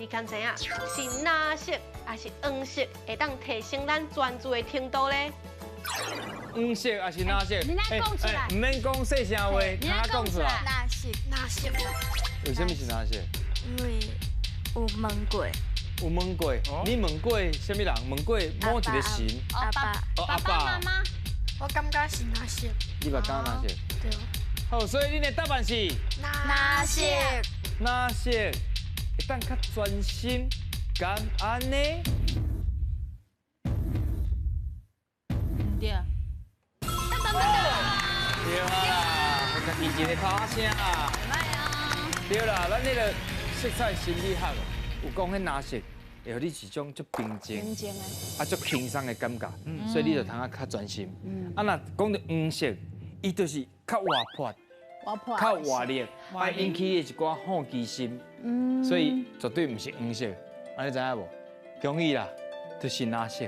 你敢知影是藍色抑是黃色會當提升咱專注的程度咧？黃色抑是藍色？你來講出來。毋免講細聲話，你來講出來。藍色，藍色。為啥物是藍色？因為有問過。有問過？你問過啥物人？問過某一個神？阿爸。哦，阿爸。媽媽。我感覺是藍色。你嘛感覺藍色？對。好，所以恁的答案是？藍色。藍色會當較專心，敢按呢？毋對。對啊，家己一個拍聲啊。對啦，咱那個色彩心理學有講，彼藍色會予你一種足平靜、啊足輕鬆的感覺，所以你就通啊較專心。啊，若講著黃色，伊就是較活潑、較活力，愛引起你的一寡好奇心。所以絕對毋是黃色，按呢知影無？恭喜啦，就是藍色。